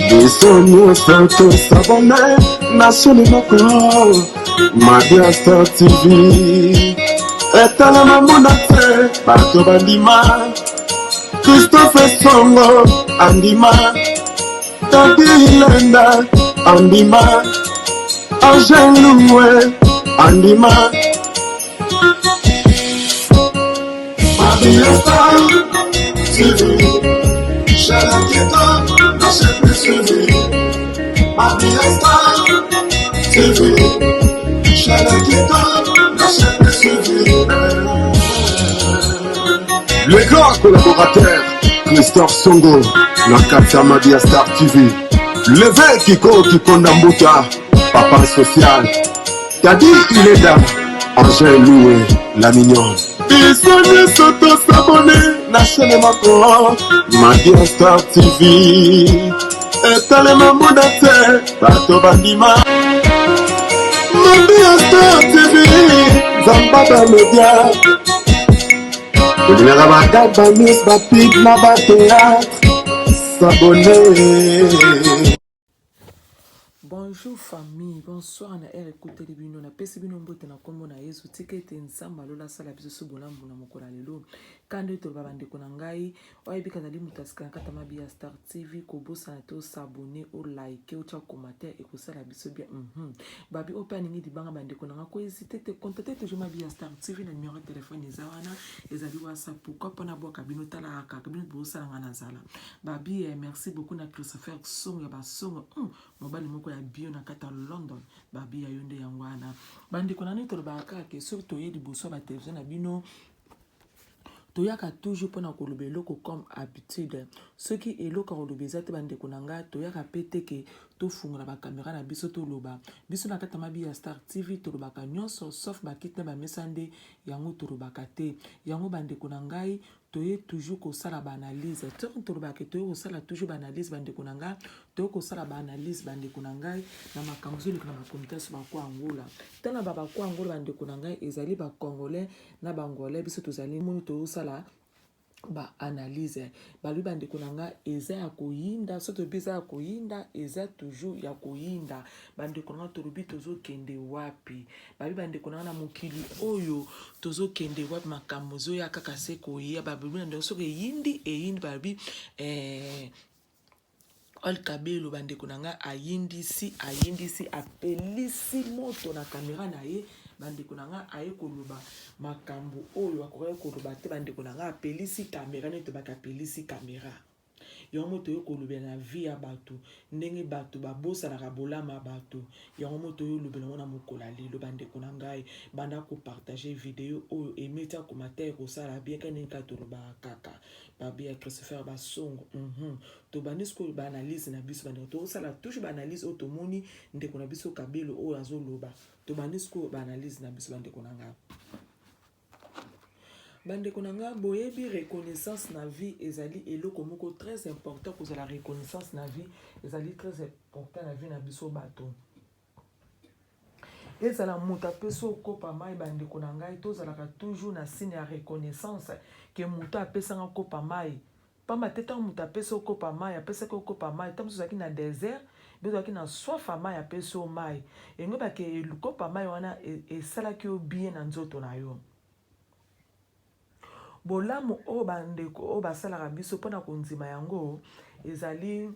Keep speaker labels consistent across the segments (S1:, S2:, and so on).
S1: Biso nyonso tosabone na chaine moko Madia Star TV etalama mona te bato bandima Christophe Songo andima Tadi Ilenda andima Angel Luwe andima Madia Star TV chaîne kitoko na chaîne plus suivie Madia Star TV chaîne kitoko na chaîne plus suivie Le grand collaborateur Christophe Songo na kati ya Madia Star TV Leve Kiko Kikonda Mbuta Papa Social Tadi Ileda Angèle Loué La Mignonne Biso nyonso tosabone na chaîne moko Madia Star TV etalema mona te bato bandima Madia Star TV Nzamba ba media olingaka baka banews bapib na bateatre s'abonne.
S2: Bonjour famille, bonsoir na heure ekuteli bino, napesi bino mbote na kombo na Yesu. Tika ete Nzambe alola asala biso su bolamu na mokolo ya lelo. Kanda oyo toloba bandeko na ngai, oyebi kazali moto ya sika na kati ya mabi ya Star TV, kobosana te osabone, olike, otya commentaire, ekosala biso bien. Babi oyo mpe alingi libanga bandeko na ngai, kohésite te, contacte toujours mabi ya Star TV na numero ya telefone eza wana, ezali WhatsApp. Pourquoi mpo nabwaka bino, talaka kaka bino bosala ngai nazala. Babi eh, merci beaucoup na Christopher Songo ya basongo mobali moko ya bio na kati ya London. Babi ya yo nde yango wana bandeko na nini tolobaka kaka ke soki toye liboso ya batelevizio na bino toyaka toujours mpona koloba eloko comme habitude. Soki eloko ya koloba eza te bandeko na ngai, toyaka mpe te ke tofungola bakamera na biso toloba. Biso na kati ya mabi ya Star TV tolobaka nyonso sauf bakiti na bamesa nde yango tolobaka te. Yango bandeko na ngai toye toujours kosala ba analyse. Soki tolobaka toye kosala toujours ba analyse bandeko na ngai, toye kosala ba analyse bandeko na ngai na makambo ezoleka na bakomite nyonso bakwa Angola. Tala ba bakwa Angola bandeko na ngai ezali ba congolais na ba angolais, biso tozali moni tozosala ba analyse. Balobi bandeko na ngai eza ya koyinda, soki tolobi eza ya koyinda eza toujours ya koyinda bandeko na ngai. Tolobi tozokende wapi? Babi bandeko na ngai na mokili oyo tozokende wapi? Makambo ezoya kaka se koya. Balobi na ndeko soki eyindi eyindi, balobi Al Kabelo bandeko na ngai ayindisi ayindisi apelisi moto na kamera na ye bandeko na ngai, aye koloba makambo oyo akokaki koloba te bandeko na ngai. Apelisi kamera neti tobaki apelisi kamera yango moto oyo kolobela na vie ya bato, ndenge bato babosanaka bolama ya bato. Yango moto oyo olobela yango na mokolo ya lelo bandeko na ngai. Banda kopartage video oyo, aime, tia commentaire, kosala bien ka ndenge kaka tolobaka kaka. Babi ya Christopher Basongo tobandi sikoyo ba analyse na biso bandeko, tozosala toujours ba analyse oyo tomoni ndeko na biso Kabelo oyo azoloba. Tobandi sikoyo ba analyse na biso bandeko na ngai. Bandeko na ngai, boyebi reconnaissance na vie ezali eloko moko très important. Kozala reconnaissance na vie ezali très important na vie na biso bato. Ezala moto apesi okopa mai bandeko na ngai, tozalaka toujours na signe ya reconnaissance ke moto apesanga kopa mai. Pamba te ntango moto apesi okopa mai, apesaki okopa mai ntango mosusu ozalaki na desert, mpe ozalaki na soif ya mai, apesi yo mai. Elingi koloba ke kopa mai wana esalaki yo bien na nzoto na yo. Bolamu oyo bandeko oyo basalaka biso mpona kondima yango ezali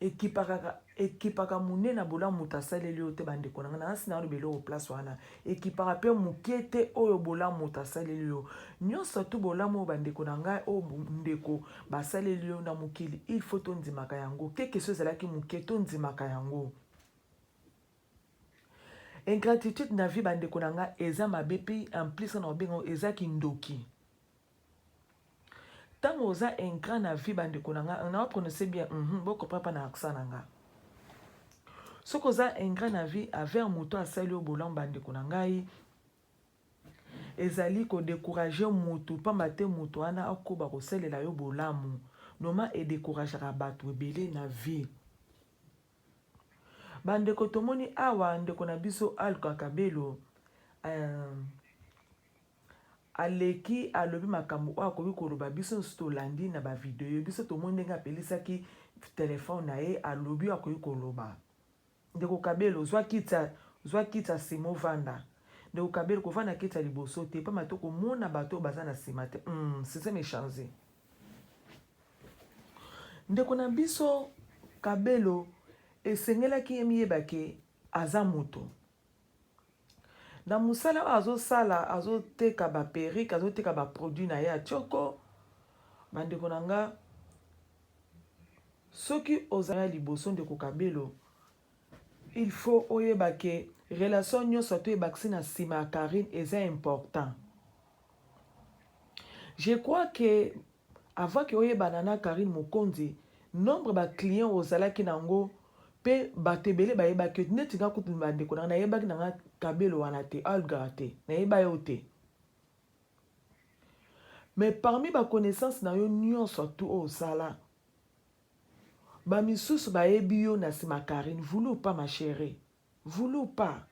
S2: ekipaka monene na bolamu moto asaleli yo te bandeko na ngai. Nasi na loba eloko place wana ekipaka mpe moke te oyo bolamu moto asaleli yo. Nyonso tu bolamu oyo bandeko na ngai oyo ndeko basaleli yo na mokili, il faut tondimaka yango. Keke so ezalaki moke, tondimaka yango. Ingratitude na vie bandeko na ngai eza mabe, mpe en plus na obenga eza kindoki. Ntango oza ingrat na vie bandeko na ngai, na prononce bien, bocomprendre pa na accent na ngai. Soki oza ingrat na vie envers moto asali yo bolamu bandeko na ngai, ezali kodécourage motu, pamba te motu wana akoba kosalela yo bolamu. Noma edécourageaka bato ebele na vie. Bandeko tomoni awa ndeko na biso Alka Kabelo. Aleki alobi makambo oyo akoki koloba biso nionso tolandi na ba video biso tomoni ndenge apelisaki telephone na ye alobi oyo akoki koloba. Ndeko Kabelo zwa kiti ya zwa kiti ya sima ovanda. Ndeko Kabelo kovanda kiti ya liboso te pamba te okomona bato oyo baza na sima te hum système e changer. Ndeko na biso Kabelo esengelaki ye miyeba ke aza moto. Na mosala oyo azosala azoteka ba perruque azoteka ba produit na ye ya tshoko bandeko na nga soki oza ya liboso ndeko Kabelo il faut oyeba ke relation nyonso to ebakisi na nsima ya Carine eza important. Je crois que Avant que oyebana na Carine Mokonzi, nombre ba clients ozalaki na ngo pe batu ebele bayebaki yo neti nga kutu ba ndeko na nga nayebaki na nga Kabelo wana te, Olga te, nayeba yo te. Mais parmi ba connaissances na yo nionso tout oyo osala, ba misusu bayebi yo na sima Carine, voulu ou pas ma cherie. Voulu ou pas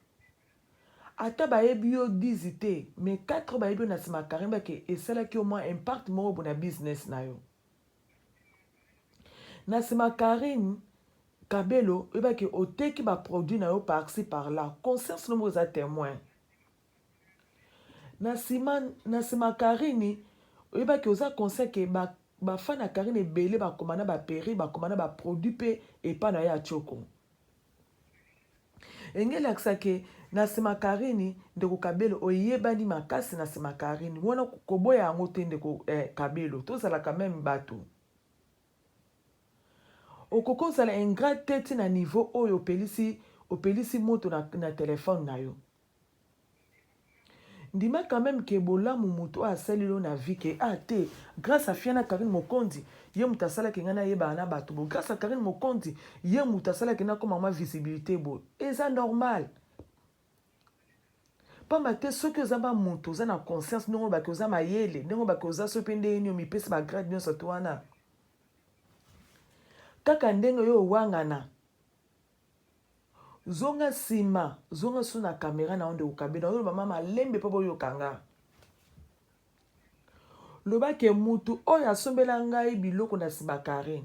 S2: ata bayebi yo 10 te mais 4 oyo bayebi yo na sima Carine ba ke esalaki yo mwa impact moko boye na business na yo. Na sima Carine Kabelo oyeba ke oteki ba produits na yo par ci par là conscience no moko eza temoin. Na sima na sima Carine oyeba ke oza conscient ke ba ba fan ya Carine ebele ba komanda ba perruque ba komanda ba produits pe epa na yo ya tshoko. Elingi elakisa ke na sima Carine ndeko Kabelo oyebani makasi na sima Carine wana koboya yango te ndeko eh, Kabelo tozalaka meme batu okoki ozala ingrat te ti na niveau oyo opelisi opelisi moto na, na telefone na yo Ndima quand meme que bolamu mutu oyo asali yo na vie que ah te grace à Fiana Carine Mokonzi ye mutu asalaki ngai nayebana na batu boye grace à Carine Mokonzi ye mutu asalaki nakoma mwa visibilite boye eza normal pamba te soki oza ba mutu oza na conscience ndenge olobaki oza mayele ndenge olobaki oza soki mpe ndenge nini omipesi ba grade nyonso to wana kaka ndenge yo owangana Zonga sima, zonga su na camera na yo ndeko Kabila, ozo loba ma malembe po boyoka nga. Loba ke mutu oyo asombela ngai biloko na sima Carine.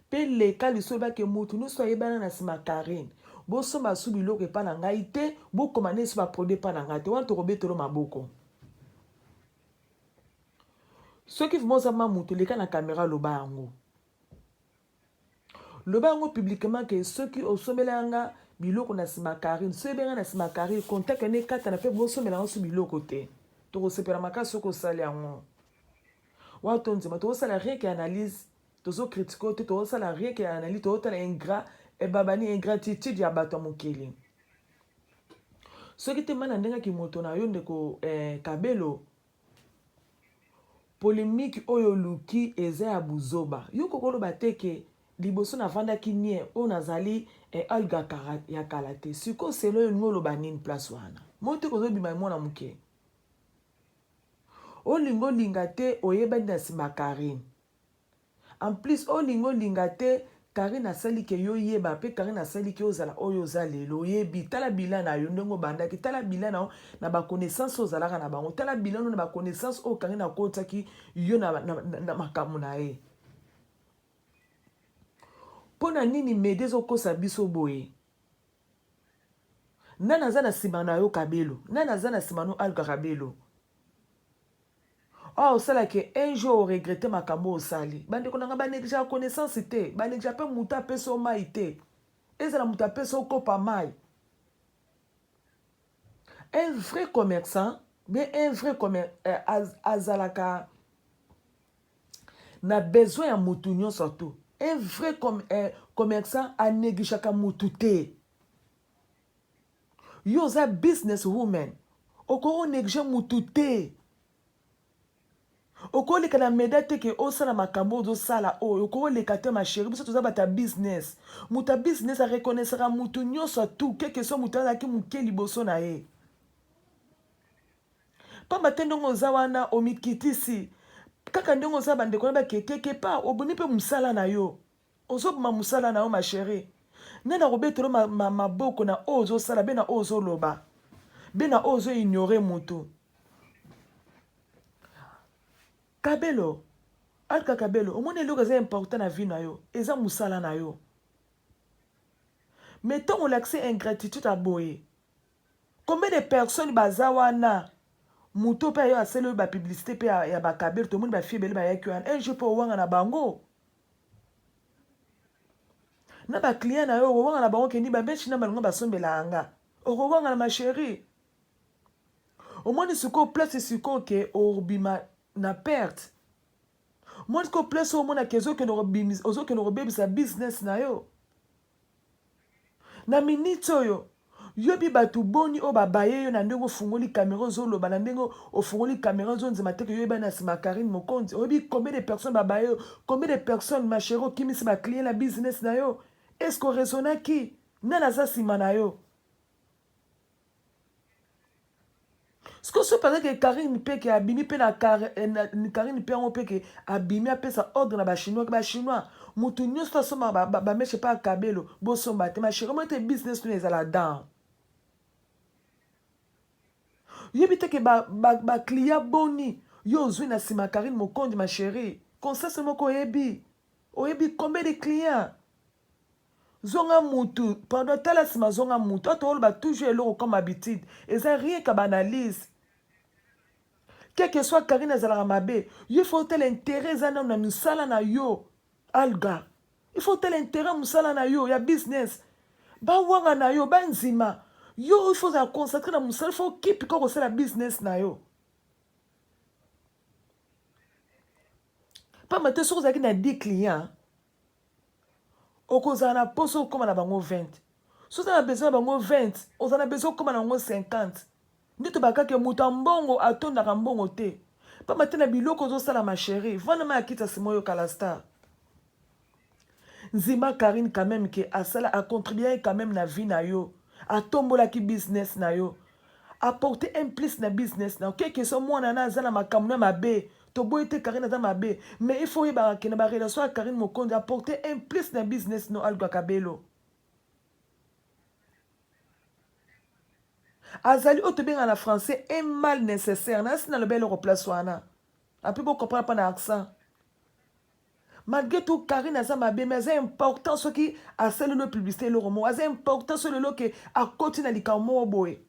S2: Pe leka lisusu loba ke mutu nionso ayebana na sima Carine. Bosomba su biloko epa na ngai te, bokoma nde su ba produits epa na ngai te. Wana tokobetelo maboko. Soki vraiment oza ma mutu leka na camera loba yango. Loba yango publiquement que soki osombela nga biloko na sima Carine, soki oyebi nga na sima Carine, contact wana ekatana pe bosombela nga su biloko te. Tokosepela makasi soki osali yango. Wana tondima, tokosala rien que analyse, tozo critiquer yo te, tokosala rien que analyse, tokotala ingrat, ebabani ingratitude ya bato ya mokili. Soki te mana ndenge kimoto na yo ndeko eh, Kabelo, Polemique oyo oluki eza ya buzoba. Yo okoki koloba te ke liboso navandaki nie oyo nazali eh, Olga ya kala te. Sikoyo selon yo olingi oloba nini place wana? Moi te kozo bima mwana muke. Olinga olinga te oyebani na sima Carine. En plus olinga olinga te Carine asali ke yo oyeba pe Carine asali ke ozala oyo oza lelo oyebi tala bilan na yo ndenge obandaki tala bilan na yo na ba connaissance oyo ozalaka na bango tala bilan na ba connaissance oyo Carine akotisaki yo na, na, na, na makambo na ye mpo na nini mede ezokosa biso boye nani aza na nsima na yo kabelo nani aza na nsima no alga kabelo Oyo osala ke un jour o regrette makambo oyo osali. Bandeko na nga ba negligea connaissance te, ba negligea pe mutu apesa yo mayi te. Ezala mutu apesa yo kopa mayi. Un vrai commerçant, bien un vrai commer euh, az, azalaka na besoin ya mutu nyonso tout. Un vrai com, euh, commerçant a negligeaka mutu te. Yo oza business woman okoki ko negliger mutu te. Okoki koleka na media te ke osala makambo oyo ozosala oyo okoki koleka te ma chérie biso toza bato ya business. Moto ya business a reconnaissaka mutu nyonso tout quelque soit moto azalaki moke liboso na ye. Pamba te ndenge oza wana omikitisi kaka ndenge oza bandeko na bakekeke pa obomi mpe mosala na yo. Ozo boma musala na yo ma cherie. Nani akobetelo ma, ma, maboko na oyo ozosala be na oyo ozoloba be na oyo ozo ignore mutu. Kabelo, Alka Kabelo, omoni eloko eza important na vie na yo, eza musala na yo. Mais ntango olakisi ingratitude ya boye, combien de personnes baza wana moto mpe ayo asali oyo bapublicité mpe ya bakabelo, tomoni bafille ebele bayaki wana, un jour mpe owanga na bango na baclient na yo, okowanga na bango kendi bameshi na balonga basombela yanga, okowanga na ma chérie. Omoni sikoyo place sikoyo ke obima na perte. Omoni sikoyo place oyo omonaka ozokende kobebisa business na yo na minute oyo. Yobi bato boni oyo babaye yo na ndenge ofungoli kamera ozoloba, na ndenge ofungoli kamera ozonzema te ke yo oyebani na nsima Karine Mokonzi. Oyebi combien de personnes babaye yo? Combien de personnes, ma chérie, okimisi baclient na business na yo? Est ce que oraisonnaki nani aza nsima na yo? Sikoyo soki par exemple Karine mpe ke abimi mpe na Karine mpe yango mpe ke abimi apesa ordre na bachinois ke bachinois motu nyonso asomba bameshe mpe akabelo bosomba te, ma chérie, omoni te business no ezala down. Yebi te ke baclient boni yo ozwi na nsima Karine Mokonzi, ma chérie, conscience moko oyebi, oyebi combien de clients. Zonga mutu, pardon, tala nsima, zonga mutu. Ato oloba toujours eloko comme habitude, eza rien ka baanalyse. Quel que soit Karine azalaka mabe, yo faut otala intérêt eza nano na misala na yo. Alga, il faut otala intérêt mosala na yo ya business. Bawanga na yo banzima yo, il faut ozala concentré na mosala, il faut okipe kaka kosala business na yo. Pamba te soki ozalaki na 10 clients, okozala na mposa okóma na bango 20. Soki oza na besoin na bango 20, ozala na besoin okóma na bango 50. Nde tobakake moto ya mbongo atondaka mbongo te. Pamba te na biloko ozosala, ma chérie, vanda ma ya kita nsima oyoka la star. Nzima Karine quand même ke asala, acontribuaki quand même na vie na yo, atombolaki business na yo, apporter un plus na business na yo. Quelque soit mwana na aza na makambo na mabe, toboyi te Karine aza mabe, mais il faut oyebaka ke na barelation ya Karine Mokonzi apporter un plus na business no. Alga Kabelo azali oyo tobengaka na français un mal nécessaire. Nasi naloba eloko place wana api bocomprendre mpa na accent. Malgré tout Karine aza mabe, mais aza important. Soki asaleli publicité eloko moko, aza important. So lelo ke akoti na likambo moko boye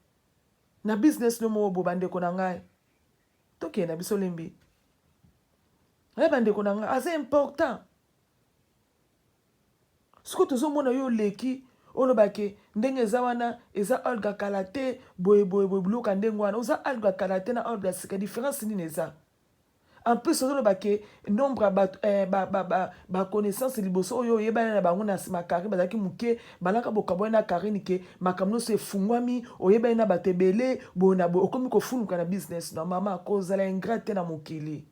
S2: na business no moko boye, bandeko na ngai, tokende na biso lembi. Aye, bandeko na ngai, aza important. Soki tozomona yo oleki olobake ndenge eza wana, eza Olga kala te, boye boye boye, biloko ya ndenge wana. Oza Olga kala te na Olga sika, différence nini eza? En plus ozoloba ke nombre ya bato baconnaissance liboso oyo oyebani na bango na nsima Karine bazalaki moke. Balaka bokabwani na Karine ke makambo nyonso efungwami, oyebani na bato ebele boye na boye, okomi kofuluka na business na mama. Kozala ingrat te na mokili,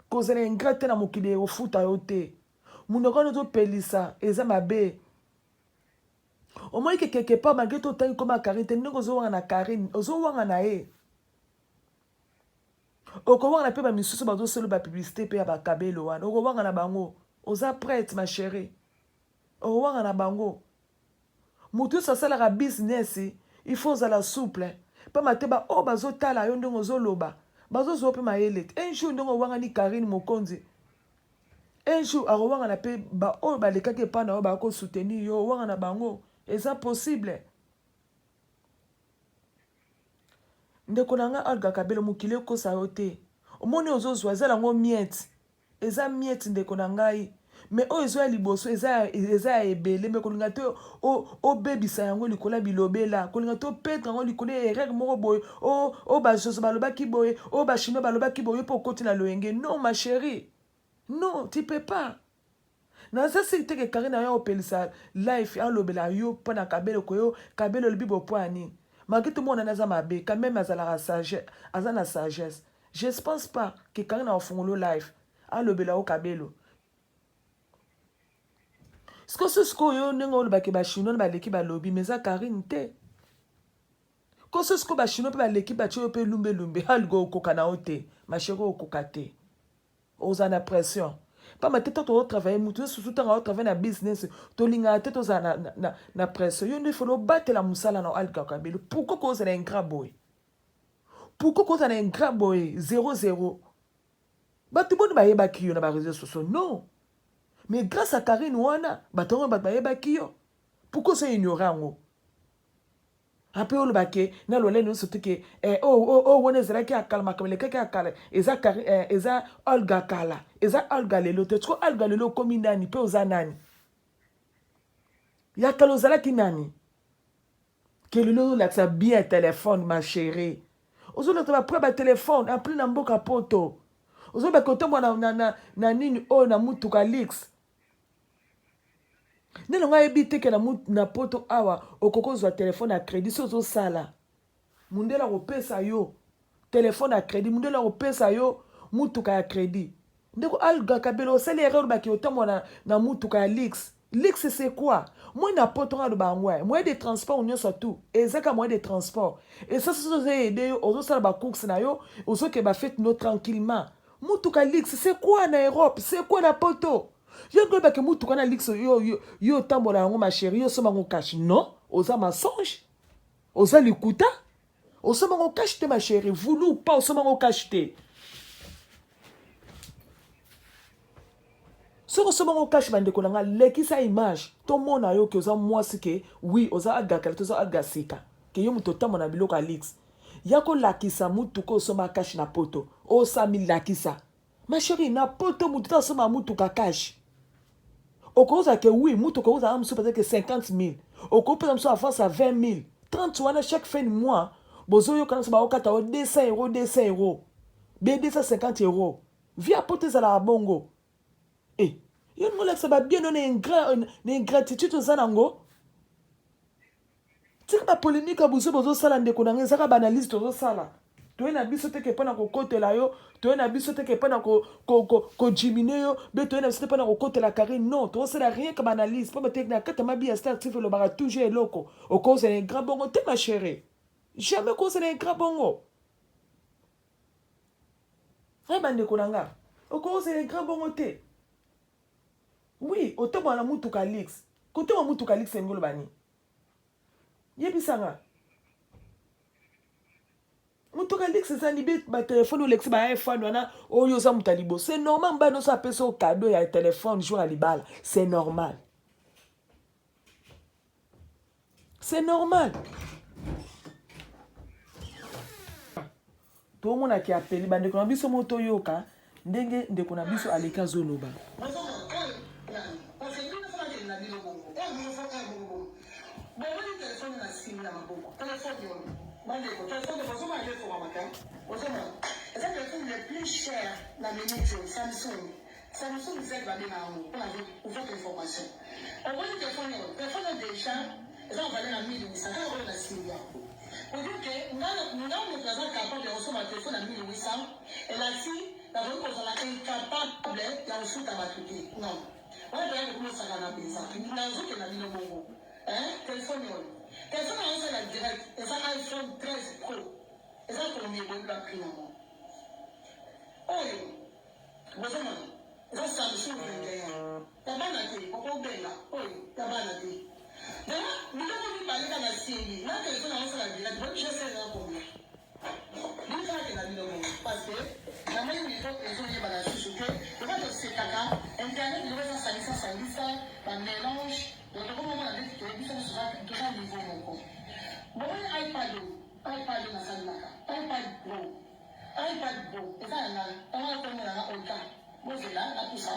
S2: kozala ingrat te na mokili ekofuta yo te. Monoko wana ozopelisa eza mabe. Omoni ke quelque part, malgré to otangi koma Karine te, ndenge ozowanga na Karine, ozowanga na ye, okowanga mpe bamisusu bazosala bapublicité mpe ya bakabelo wana, okowanga na bango. Oza prête, ma chérie, okowanga na bango. Moto nyonso asalaka business, il faut ozala souple, pamba te baoyo bazotala yo ndenge ozoloba bazozwa mpe mayele te. Un jour ndenge owangani Karine Mokonzi, un jour akowangana mpe baoyo balekaki epai na yo bakosoutenir yo, owanga na bango, eza possible. Ndeko na ngai Olga Kabelo, mokili ekosa yo te. Omoni ozozwa eza nango miette, eza miette, ndeko na ngai, mais oyo ezoya liboso eza ya ebele. Mais kolinga te obebisa yango likolo ya bilobela, kolinga te opetre yango likolo ya erreur moko boye oyo bazozo balobaki boye, oyo bachinois balobaki boye, mpo okoti na loyenge. Non, ma chérie, non, tu peux pas. Naza siki te ke Karine ayo opelisa life alobela yo mpo na Kabelo koyo. Kabelo olobi bo po ya nini? Malgré tout mwana aza mabe, quand même azalaka sage, aza na sagesse. Je pense pas ke Karine aofungolo life alobela yo Kabelo. Sikoyo so sikoyo ndenge olobaki bachinois na baleki balobi, mais eza Karine te. Koso sikoyo bachinois mpe baleki batie yo mpe lumbelumbe, aluka okoka na yo te, ma chérie, okoka te, ozala na pression. Pamba te to tozotravaille, motu nyonso susu ntango azotravaille na business, tolingaka te tozala na pression. Yo nde folo obatela mosala na Alga Kabelo. Pourquoi kozala ingrat boye? Pourquoi kozala ingrat boye? 0 0. Bato boni bayebaki yo na ba réseaux sociaux? Non. Mais grâce à Karine wana, bato yango bato bayebaki yo. Pourquoi ozo ignorer yango? Ape oloba ke na lolendo nyonso te ke eh, oh, oh, oh, wana ezalaki ya kala, makambo elekaki ya kala, eza, eh, eza Olga kala, eza Olga lelo te. Sikoyo Olga lelo okomi nani mpe oza nani? Ya kala ozalaki nani? Ke lelo ozolakisa bien telefone ma chérie. Ozolakisa ba preuve ya telefone en plus na mboka poto. Ozolobaka otambola na, na, na, na nini oyo na mutuka luxe. Nde ngai ayebi te ke na, na poto awa okoki kozwa telefone ya credit soki ozosala. Mundele akopesa yo telefone ya credit, mundele akopesa yo mutuka ya credit. Ndeko Alga Kabelo osali erreur baki otambola na, na mutuka ya luxe. Luxe c'est quoi? Moi na poto nga loba yango eh. Moyen de transport nyonso tout eza ka moyen de transport. Et ça ça ozo aider yo, ozosala ba courses na yo, ozoke ba fête no tranquillement. Mutuka luxe c'est quoi na Europe? C'est quoi na poto? Yo ndoyeba ke mutuka na luxe yo yo yo otambola yango ma chérie, yo osomba yango cash. Non, oza mensonge. Oza likuta. Osomba yango cash te ma chérie, voulu ou pas osomba yango cash te. Soki osomba yango cash bandeko na nga, lekisa image tomona yo ke oza mwasi ke oui oza agakala to oza agasika ke yo moto otambola na biloko ya luxe. Ya kolakisa mutuka osomba cash na poto osami lakisa ma chérie na poto moto te asomba mutuka cash. Okozala ke oui mutuka okozala mosusu peut-être que 50 000 okopesa mosusu avance ya 20 000 30 wana chaque fin de mois bozoyokana mosusu baokata yo 200 euros 200 euros be 250 euros vie ya poto ezalaka bongo. Eh, yo ningo olakisa babien no na ingratitude oza nango. Tika ba polemique ya buzoba ozosala ndeko na ngai, ezaka ba analyse tozosala. Toye na biso te ke mpo na kokotela yo, toye na biso te ke mpo na kojimine yo, be toye na biso te mpo na kokotela Karine. Non, tozosala rien que ba analyse. Mpo te na kati ya mabi ya Star TV olobaka toujours eloko. Okozala ingrat bongo te ma chérie. Jamais okozala ingrat bongo. Hey, bandeko na nga, okozala ingrat bongo te. Oui, otombola na mutuka luxe. Kotombola mutuka luxe elingi oloba nini? Yebisa nga. Mutuka luxe eza ni ba telefone olekisi ba iPhone wana oyo oza moto ya liboso. C'est normal mobali nyonso apesa yo cadeau ya telefone jour ya libala. C'est normal. C'est normal. Tomonaki apeli bandeko na biso mo toyoka ndenge ndeko na biso aleki azoloba.
S3: Samsung Z babenga yango mpona votre information. Omoni telefone oyo, telefone oyo deja eza na valeur ya 1800 kaka oyo na simbi yango. Pour dire que nga nga moto naza capable ya kosomba telefone ya 1800 elakisi nakoki kozala incapable ya kofuta bato te. Non. Wana mpenza bokomi kosakana mpenza. Nazokenda bino bongo. Hein? Telefone oyo. Telefone yango osala direct eza iPhone 13 Pro. Eza combien boyebi ba prix yango? Oyo Bozomona eza Samsung 21 ya bana te okobenga oyo ya bana te donc biloko mibale kaka nasimbi na telefone yango osala direct boyebi je eza combien bino kaka na bino bongo parce que namoni niveau ezoyebana lisusu te lokola tosekaka internet biloko eza sangisa sangisa ba mélange donc tokomomona ndeti toyebi biso nyonso toza niveau moko. Bomoni iPad oyo, iPad oyo nasalelaka iPad Pro. iPad Pro eza ya nga yango wana kombo na nga Olga bozela napusa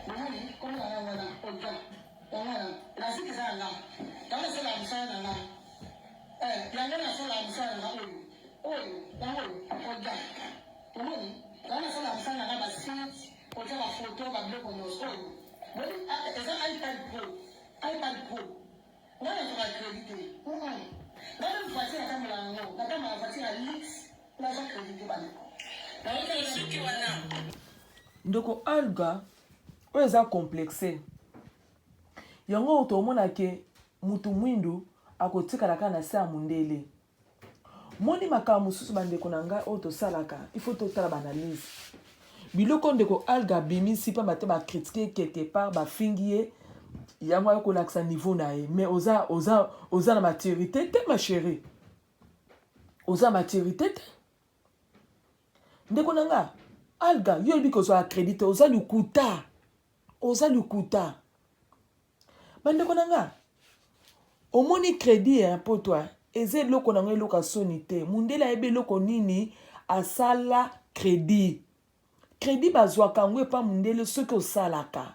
S3: bomoni kombo na nga wana Olga yango wana elastike eza ya nga yango nasalaka mosala na nga eh, yango nasalaka mosala na nga oyo oyo yango oyo Olga bomoni yango nasalaka mosala na nga basite kotia bafoto babiloko nyonso oyo boni ah, eza iPad Pro iPad Pro nga nazwaka credit te nga meme voiture natambola yango natambola voiture ya luxe.
S2: Ndeko Olga oyo eza complexe yango tomona ke mutu mwindu akotikala kaka na se ya mundele. Moni makambo mosusu bandeko na ngai oyo tosalaka il faut totala ba analyse biloko ndeko Olga abimisi pamba te ba critique quelque part bafingi ye yango ayo kolakisa niveau na ye mais oza, oza, oza na maturité te ma chérie oza maturité te ndeko na nga. Alga, yo oyebi kozwa crédit te, oza lokuta. Oza lokuta. Bandeko na nga, omoni crédit ya poto eza eloko nango eloko ya soni te. Mundele ayebi eloko nini asala crédit. Crédit bazwaka yango epa mundele soki osalaka.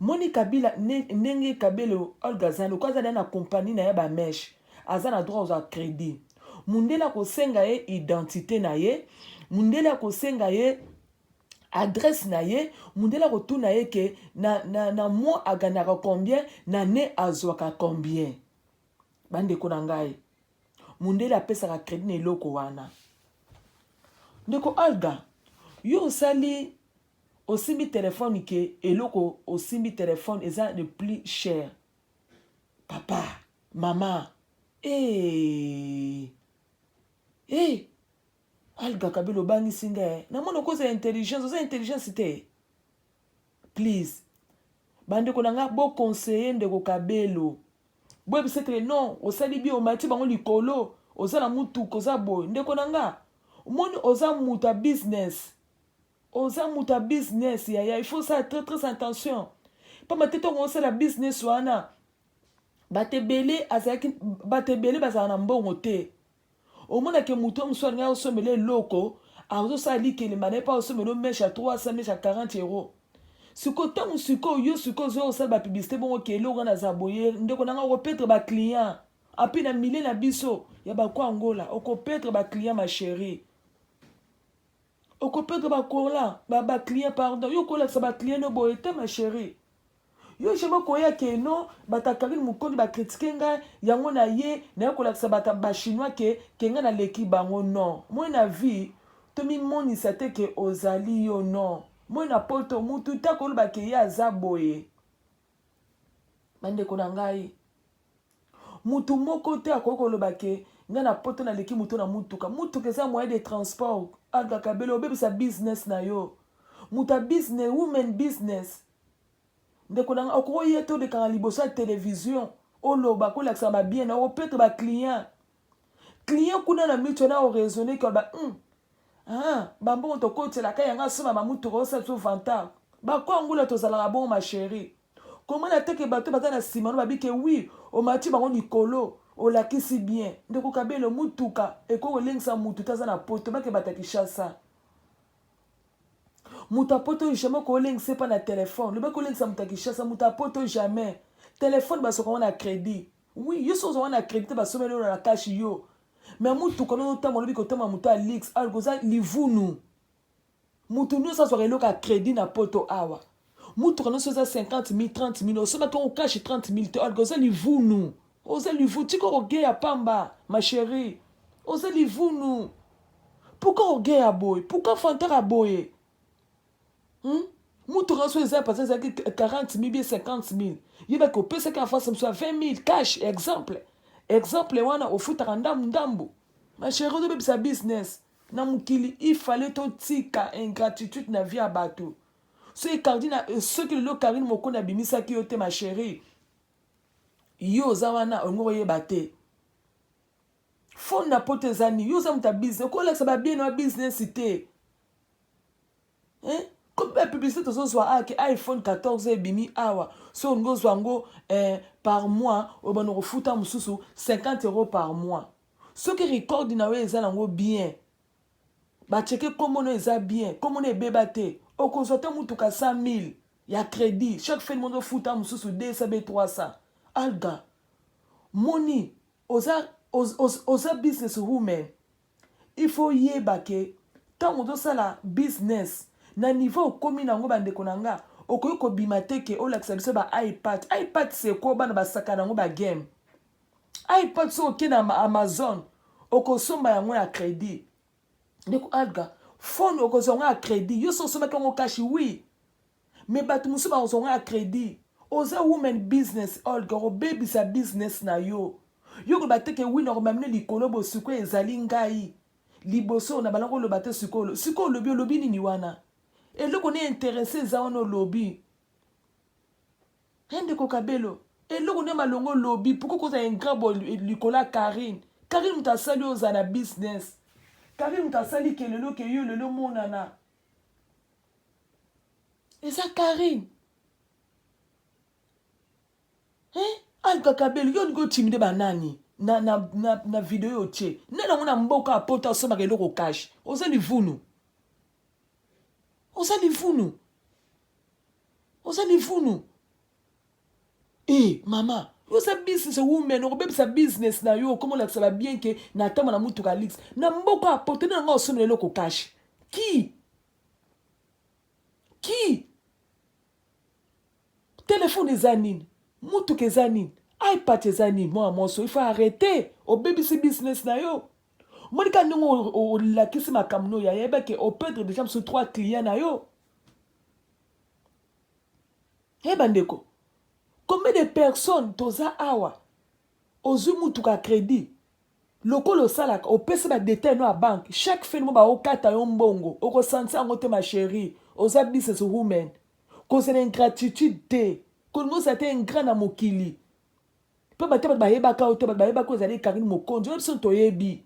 S2: Moni Kabila ndenge Kabelo Olga aza lokola aza na compagnie na ye ba mèche, aza na droit kozwa crédit. Mundele akosenga ye identité na ye, mundele akosenga ye adresse na ye, mundele akotuna ye ke na mois aganaka combien, na ne azwaka combien. Bandeko na ngai, mundele apesaka crédit na eloko wana. Ndeko Olga, yo osali osimbi telefone ke eloko osimbi telefone eza le plus cher. Papa, mama, eh, eh, Alga Kabila obangisi ngai. Namoni okoza intelligence, oza intelligence te. Please. Bandeko na nga bo conseiller ndeko Kabelo. Boyebisa ete non, osali bien omati bango likolo, oza na mutuka, oza boye. Ndeko na nga, omoni oza moto ya business. Oza moto ya business yaya, il faut ça très très attention. Pamba te ntango osala business wana, bato ebele azalaki, bato ebele bazala na mbongo te. Omonake moto mosusu alingi asombela eloko, azosala likelemba na ye mpo asombela mèche ya 300, mèche ya 40 euros. Sikoyo ntango sikoyo yo sikoyo ozoya kosala bapublicité bongo ke eloko wana aza boye, ndeko na nga okoperdre baclient. Api na milieu na biso ya bako Angola, okoperdre baclient ma chérie. Okoperdre bakola ba client pardon, yo kolakisa baclient no boye te ma chérie. Yo jamais koya ke non bato Karine Mokondi bakritike ngai yango na ye naye kolakisa bato bachinois ke ke ngai naleki bango non. Moi na vie tomimonisa te ke ozali yo non. Moi na poto mutu te akoloba ke ye aza boye. Bandeko na ngai, mutu moko te akoki koloba ke ngai na poto naleki mutu na mutuka. Mutuka eza moyen de transport. Alga Kabelo obebisa business na yo. Mutu ya business, women business. Ndeko na nga okoki ye te olekaka liboso ya télévision oloba kolakisa ba bien na opetre ba client. Client kuna na micho na oraisonner ke ba ah bambongo tokotielaka yango asomba bamutuka osala biso vantard. Bako Angola tozalaka bongo ma chérie. Komona te ke bato baza na nsima no babi ke oui omati bango likolo olakisi bien. Ndeko Kabelo mutuka ekoki kolengisa mutu te aza na poto bake bata Kinshasa. Moto ya poto jamais kolengisa epa na telefone. Loba kolengisa moto ya Kinshasa, moto ya poto jamais. Telefone basoka ngo na crédit. Oui, yo soki ozwa na crédit te basomeli yo na cash yo. Mais mutuka no otambola lobi kotamba moto ya luxe, alors oza livunu. Mutu nyonso azwaka eloko ya crédit na poto awa. Mutuka nyonso eza 50 000, 30 000, osombaki yango cash 30 000 te, alors oza livunu. Oza livunu, tika orgueil pamba, ma chérie. Oza livunu. Pourquoi orgueil ya boye? Pourquoi fantar ya boye? Mutuka nyonso eza parce ezalaki 40 000 bien 50 000. Yebaki opesaki en face mosusu ya 20 000 cash, exemple. Exemple wana ofutaka ndambu ndambu. Ma chérie, ozobebisa business. Na mokili, il fallait totika ingratitude na vie ya bato. Soki Karine, soki lelo Karine Mokondi abimisaki yo te ma chérie, yo oza wana olingi koyeba te. Phone na poto eza nini? Yo oza moto ya business, okolakisa ba bien ya business te. Hein? Comme ba publicité tozozwa awa ke iPhone 14 ebimi awa, so olingi ozwa yango par mois, obanda kofuta mosusu 50 euros par mois. Soki record na yo eza nango bien, bacheke kombo no eza bien, kombo no ebeba te, okozwa te mutuka 100 000 ya crédit. Chaque fin du mois ofuta mosusu 200 be 300. Alga, moni oza, oza, oza business woman. Il faut yeba ke ntango ozosala business na niveau okomi nango, bandeko na nga, okoki kobima te ke olakisa biso ba iPad. iPad c'est quoi? Bana basaka nango ba game. iPad soki okende na Amazon okosomba yango ya crédit. Ndeko Alga, phone okozwa yango ya crédit. Yo soki osombaki yango cash, oui, mais bato mosusu bakozwa yango ya crédit. Oza woman business, Olga, okobebisa business na yo. Yo koloba te ke oui nakomema bino likolo bo sikoyo ezali ngai liboso na banda koloba te. Sikoyo sikoyo olobi, olobi nini wana? Eloko ne intéressé eza wana olobi. Ndeko Kabelo, eloko nde malongo olobi. Pourquoi kozala ingrat bo likolo ya Karine? Karine moto asali oyo ozala na business. Karine moto asali ke lelo ke yo lelo monana. Eza Carine. Hein? Alka Kabelo, yo olingi otimide ba nani? Na, na, na, na video oyo otie. Nani yango na mboka ya poto asombaka eloko cash? Oza livunu. Oza livunu. Oza livunu. Eh, mama, oza business woman, okobebisa business na yo, okoma olakisa ba bien ke na tamba na mutuka luxe. Na mboka ya poto nani yango asombela eloko cash? Qui? Qui? Telefone eza nini? Mutuka eza nini? iPad eza nini? Mwana mwasi il faut arrêter. Obebisi business na yo. Omoni kaka ndenge olakisi makambo no ya yeba ke operdre déjà mosusu 3 clients na yo. Hey bandeko, combien de personnes toza awa ozwi mutuka crédit lokola osalaka opesi ba detail no ya banque chaque fin mois baokata yo mbongo okosanti yango te ma chérie oza business woman kozala ingratitude te kolinga ozala te ingrat na mokili mpe bato bato bayebaka yo te bato bayebaka ozali Karine Mokonzi oyo biso toyebi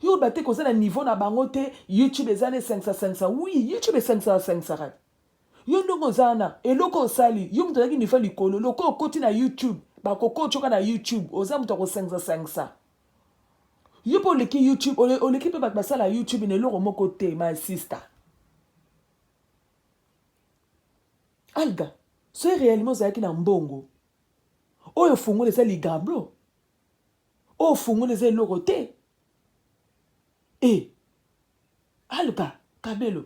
S2: yo oloba te koza na niveau na bango te youtube eza na esangisa sangisa oui youtube esangisaka sangisaka yo ndenge oza wana eloko osali yo moto ozalaki niveau likolo lokola okoti na youtube bakokotyoka na youtube oza moto akosangisa sangisa yo mpe oleki youtube oleki mpe bato basala youtube na eloko moko te my sister Alga soki réellement ozalaki na mbongo oyo fongola eza ligablo oyo fongola eza eloko te e Alga Kabelo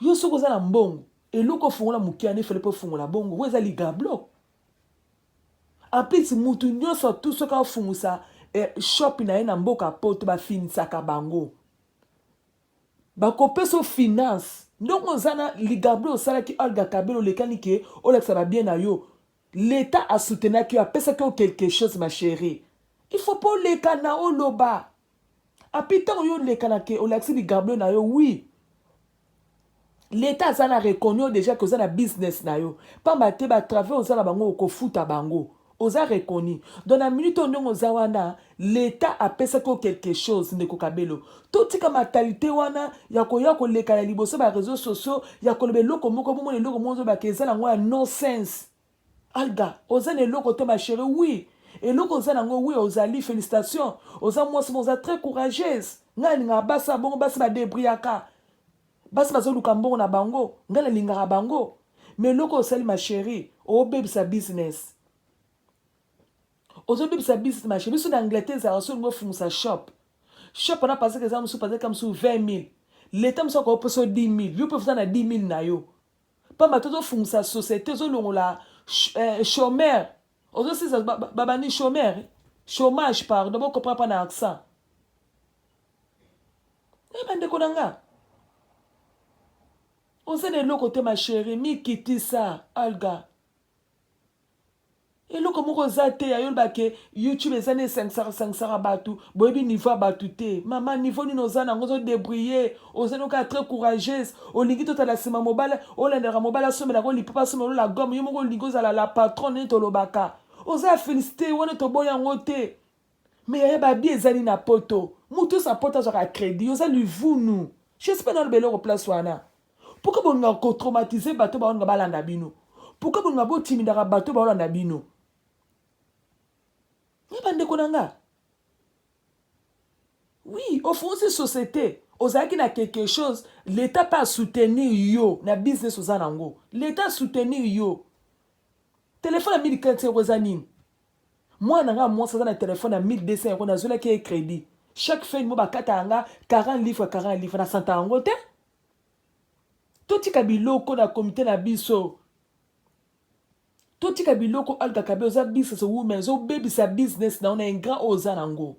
S2: yo soki oza na mbongo eloko ofongola moke wana efale mpe ofongola bongo oyo eza ligablo en plus mutu nyonso tu soki afungwisa eh, shop na ye na mboka poto bafinisaka bango bakopesa yo finance ndenge oza na ligablo osalaki Olga Kabelo olekani ke olakisa babien na yo leta asoutenaki yo apesaki yo quelque chose ma chérie il faut mpo oleka na oloba api ntango yo oleka ke olakisi ligablo na yo oui leta aza na reconnu yo déjà ke oza na business na yo pamba te batravers oza na bango okofuta bango oza reconnu donc na minute oyo ndenge oza wana leta apesaki yo quelque chose ndeko Kabelo totika mentalité wana ya koya koleka na liboso ba réseaux sociaux ya koloba eloko moko bomona eloko moko ozobaka eza nango ya non sense Alga oza na eloko te ma chérie oui eloko oza nango oui ozali félicitation oza mwasi mo oza très courageuse ngai nalingaka basi ya bongo basi badebriaka basi bazoluka mbongo na bango ngai nalingaka bango mais eloko osali ma chérie obebisa business ozobebisa business ma chérie biso na Angleterre ezalaka so olingi ofungisa shop shop wana paseke eza mosusu paseke mosusu 20 000 leta mosusu akopesa 10 000 yo mpe oza na 10 000 na yo pamba te ozofungisa société ozolongola eh, chômeur ozosilisa babandi chômeur chômage pardon bocomprendre mpa na accent e bandeko na nga oza na eloko te ma chérie mikitisa Alga eloko moko oza te ya yoloba ke youtube eza na esangisaka sangisaka bato boyebi niveau ya bato te mama niveau nini oza nango ozodébrouille oza noka très courageuse olingi totala nsima mobali olandelaka mobali asomelaka lipapa asomela la gomme yo moko olingi ozala la patronne nini tolobaka oza ya félicité wana toboya yango te mais yaya babi ezali na poto motu osa poto azwaka crédit oza livunu j'espère naloba eloko place wana pourquoi bolingaka kotraumatiser bato baolinga balanda bino pourquoi bolinga botimidaka bato baolanda bino nga bandeko na nga oui ofonsi société ozalaki na quelque chose l'état mpe asoutenir yo na business oza nango l'état asoutenir yo telefone ya 1400 euro eza nini mwana nga mwasi aza na telefone ya 1200 euro nazwelaki ye crédit chaque fin mo bakata yanga 40 livre 40 livre na santa yango te totika biloko na komite na biso totika biloko Alga Kabe oza business woman ozobebisa business na yo na ingrat oyo oza nango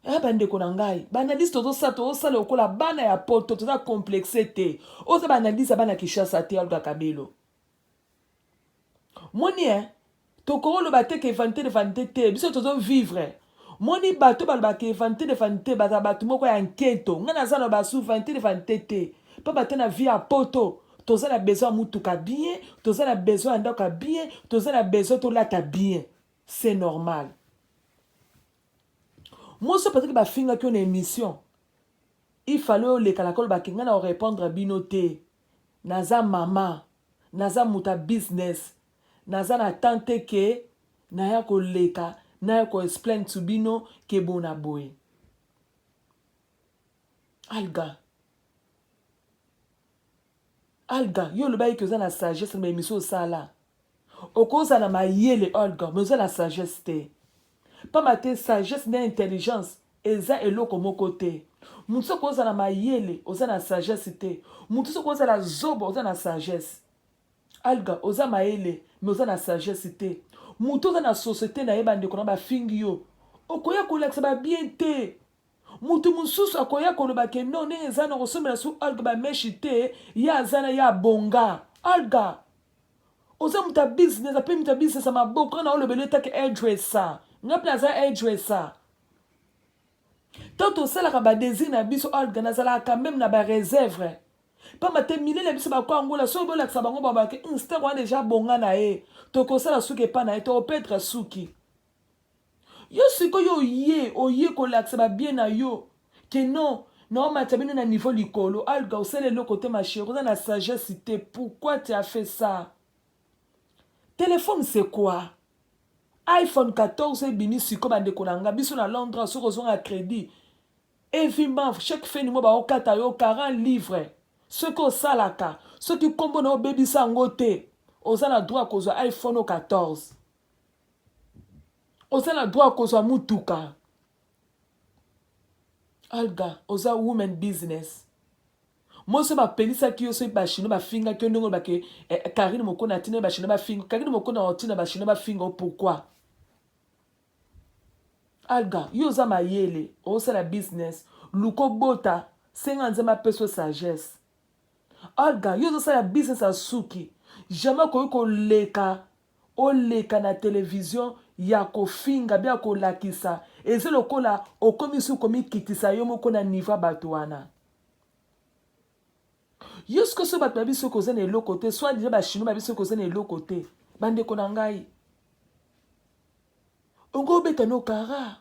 S2: aya bandeko na ngai baanalyse tozosala tozosala lokola bana ya poto toza complexe te oza baanalyse ya bana Kinshasa te Alga Kabelo moni e tokoloba te ke vanité de vanité te biso tozovivre moni bato balobaka vanité de vanité baza bato moko ya nketo ngai naza na basu vanité de vanité te mpo bato na vie ya poto toza na besoin ya mutuka bien toza na besoin ya ndako ya bien toza na besoin tolata bien c'est normal moso peut-être bafingaki yo na émission. Il fallait oleka na koloba ke ngai na korepondre bino te. Naza mama, naza moto ya business, naza na temps te ke naya koleka naya ko explain to bino ke boye na boye. Alga. Olga, yo olobaki ke oza na sagesse na ba emission osala. Okozala na mayele Olga, mais oza na sagesse te. Pamba te sagesse na intelligence eza eloko moko te. Mutu soki oza na mayele, oza na sagesse te. Mutu soki ozala zoba, oza na sagesse. Olga, oza mayele, mais oza na sagesse te. Mutu oza na societe na ye ba ndeko na ba fingi yo. Okoya kolakisa ba bien te. Mutu mususu akoya koloba ke non ndenge eza na kosombela su Olga ba meche te ye aza na ye abonga Olga oza mutu ya business ape mutu ya business ya maboko nga na olobela yo take hairdresser nga pe naza hairdresser tant tosalaka ba desir na biso Olga nazalaka quand meme na ba reserve pamba te milieu na biso bako angola soki bolakisa bango babake star wana deja abonga na ye tokosala suki epa na ye tokopedre suki Yo sikoyo oye oye kolakisa ba bien na yo que non naomatisa bino na niveau likolo alga osala eloko te ma chérie oza na sagesse te pourquoi tu as fait ça téléphone c'est quoi iPhone 14 ebimi sikoyo bandeko na nga biso na Londres soki ozonga crédit every month chaque fin du mois baokata yo 40 livres soki osalaka soki nkombo na obebisa yango te oza na droit kozwa iPhone 14 oza na droit kozwa mutuka alga oza woman business moso bapelisaki yo soki bachinois bafingaki yo ndenge olobake eh, karine mokona atina bachinois bafinga karine mokona otina bachinois bafinga yo pourquoi alga yo oza mayele osala business luka obota senga nzambe apesa yo sagesse alga yo ozosala business ya suki jamais okoki koleka Oleka na television ya kofinga bia kolakisa eza lokola okomi su komikitisa yo moko na niveau ya bato wana. Yo sikoyo soki bato bayebi soki oza na eloko te soit disant ba chinois bayebi soki oza na eloko te bandeko na ngai ongo obeta no kara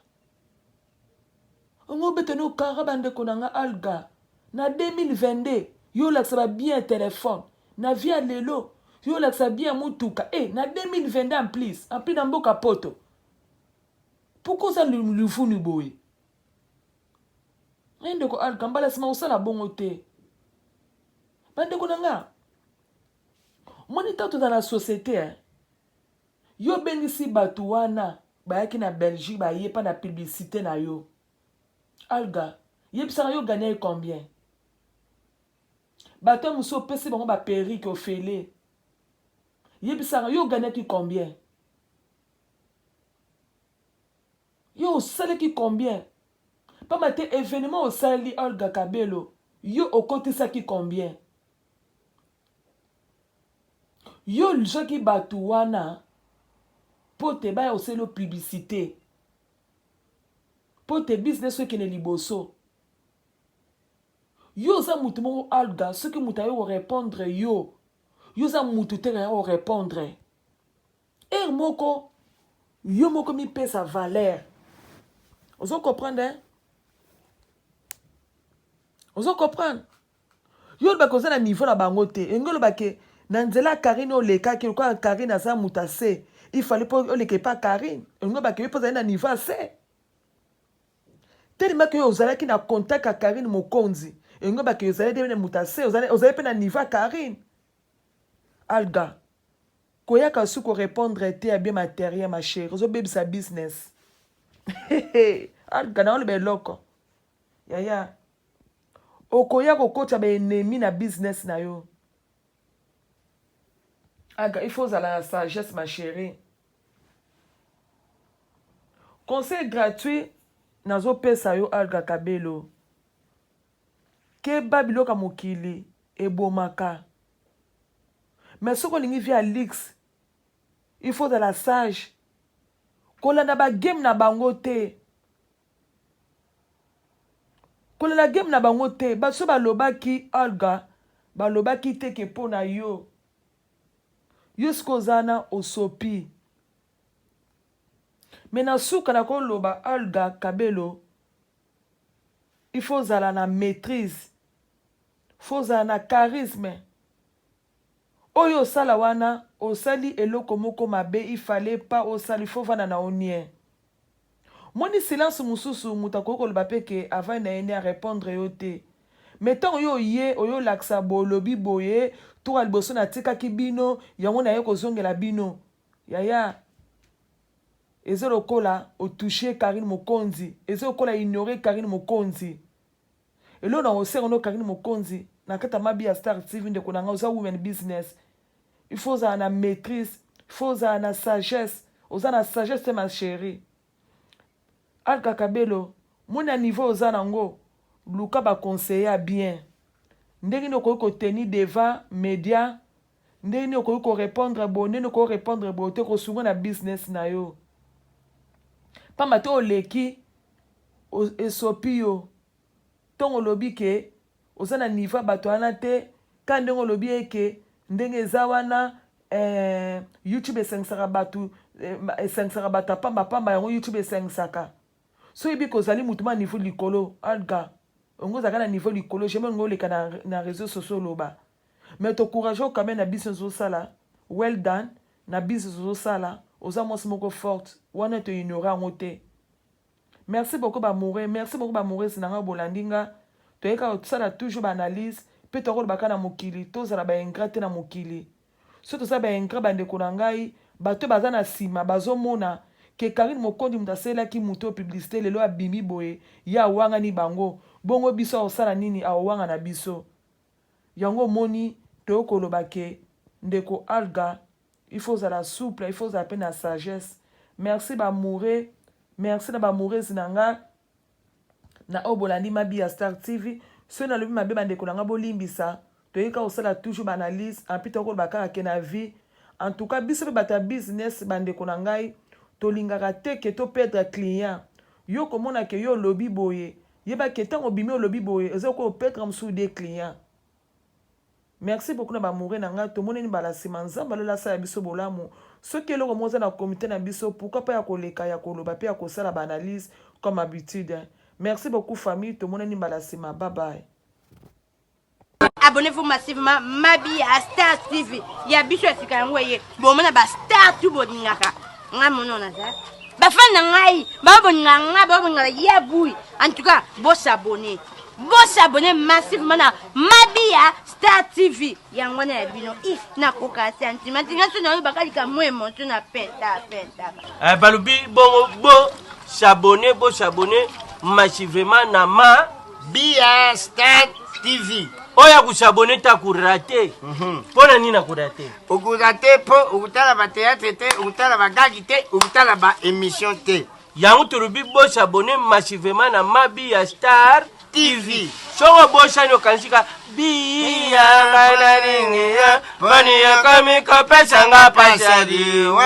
S2: ongo obeta no kara bandeko na ngai alga na 2022 yo olakisa ba bien ya telefone na vie ya lelo yo olakisa bien ya motuka e eh, na 2022 en plus en plus na mboka poto pourquoi oza luvunu boye e ndeko alka mbala nsima kosala bongo te bandeko na nga omoni ntango toza na société eh? Yo obengisi batu wana bayaki na Belgique baye pa na publicite na yo Olga yebisaka yo gagnaki combien? Bato ya mosusu opesi bango ba perruque ofele yebisaka yo gagnaki combien? Yo osalaki combien? Pamba te evenement osali Olga Kabelo yo okotisaki combien? Yo ozwaki batu wana po te baya kosala yo publicite po te business oyo ekende liboso. Yo oza mutu moko Olga soki mutu aye ko repondre yo, yo oza mutu te aya ko repondre. Heure moko yo moko mipesa valeur. Ozo comprendre hein? Ozo comprendre? Yo olobaka oza na niveau na bango te. Elingi oloba ke na nzela ya Carine olekaki lokola Carine aza moto ya se. Il fallait po oleka epa Carine. Elingi oloba ke yo pe ozali na niveau ya se. Tellement que yo ozalaki na contact ya Carine Mokonzi. Elingi oloba ke ozali na moto ya se, ozali pe na niveau ya Carine. Alga, koyaka su ko répondre te ya bien materiel ma chérie, ozobebisa business. Alga na oloba eloko. Yaya, okoya kokotisa ba ennemi na business na yo. Aga, il faut ozala na sagesse ma chérie. Conseil gratuit nazopesa yo Alga Kabelo. Keba biloko ya mokili ebomaka. Mais soki olingi vie ya luxe, il faut ozala sage. Kolanda ba game na bango te. Kolela game na bango te baso balobaki Olga balobaki te ke mpo na yo yo sikoyo oza na osopi me na suka nakoloba Olga Kabelo. Il faut ozala na maîtrise, faut ozala na charisme. Oyo osala wana, osali eloko moko mabe, il fallait pas osala, il faut vanda na onie. Moni silence mosusu, moto akoki koloba mpe ke avant na ye nde arépondre yo te. Mais ntango yo oye, oyo olakisa bolobi boye, tour ya liboso natikaki bino, yango naye kozongela bino. Yaya, eza lokola otouche Karine Mokonzi, eza lokola ignore Karine Mokonzi. Eloko na kosenga no, Karine Mokonzi, na kati ya Mabi ya Star TV, ndeko na ngai, oza women business, il faut ozala na maîtrise, il faut ozala na sagesse. Oza na sagesse te, ma chérie Alka Kabelo. Moni na niveau oza nango, luka baconseiller ya bien. Ndenge nini okoki kotenir devant média, ndenge nini okoki korépondre boye, ndenge nini okoki korépondre boye te, kosunga na business na yo. Pamba te oleki, esopi yo. Ntongo olobi ke oza na niveau ya bato wana te, ka ndenge olobi eke ndenge eza wana, YouTube esangisaka bato, esangisaka bato ya pambapamba. Yango YouTube esangisaka. So oyebi kozali motu ma niveau likolo, Alga, ongo ozalaka na niveau likolo, jamais ongo oleka na réseau sociaux oloba. Mais tocourage quand même na business ozosala. Well done na business ozosala. Oza mwasi moko forte wana, toignore yango te. Merci beaucoup bamoureux, merci beaucoup bamoureuse na ngai. Bolandi nga, toyeka kosala toujours baanalyse mpe tokolobaka na mokili. Tozala baingrat te na mokili. So toza baingrat, bandeko na ngai, bato baza na nsima bazomona ke Karine Mokonzi, moto asalelaki moto oyo publicité, lelo abimi boye, ye awangani bango. Bongo biso akosala nini? Awanga na biso. Yango omoni, toyokoloba ke ndeko Alga, il faut ozala souple, il faut ozala mpe na sagesse. Merci bamoureux, merci na bamoureuse na nga na oyo bolandi Mabi ya Star TV. Soki nalobi mabe, bandeko na nga, bolimbisa. Toyeka kosala toujours baanalyse ampi tokoloba kaka ke na vie, en tout cas biso mpe bato ya business, bandeko na ngai, tolingaka te ke toperdre client. Yo komona ke yo olobi boye, yeba ke ntango obimi olobi boye, eza koyo operdre mosusu de client. Merci beaucoup na bamoureux na ngai. Tomoneni mbala nsima. Nzambe alola asala biso bolamu. Soki eloko moko eza na komite na biso, pourquoi pas ya koleka, ya koloba mpe ya kosala baanalyse comme habitude. Merci beaucoup famille, tomonani mbala nsima. Bye bye.
S4: Abonnez-vous massivement, Mabi ya Star TV ya biso ya sika. Yango eye bomona bastar tu bolingaka ngai, mono naza bafani na ngai, bao bolingaka ngai, bao bolingaka ya bui. En tout cas, bosabonner, bosabonner massivement na Mabi ya Star TV. Yango wana ya bino. I nakoka sentiment tinga so nayobaka likambo émotion na penta penta.
S5: Balobi bongo, bo s'abonner, bo s'abonner massivement na ma
S6: Bia Star TV.
S5: Oyo akosabonner te akorater. Mpo na nini akorater?
S6: Okorater mpo okotala bathéâtre te, okotala bagagi te, okotala baémission te.
S5: Yango tolobi bosabonner massivement na Mabi ya Star
S6: TV.
S5: Soko obosani, okanisika biyanga nalingiya, mponi yokomi kopesanga pasali wa.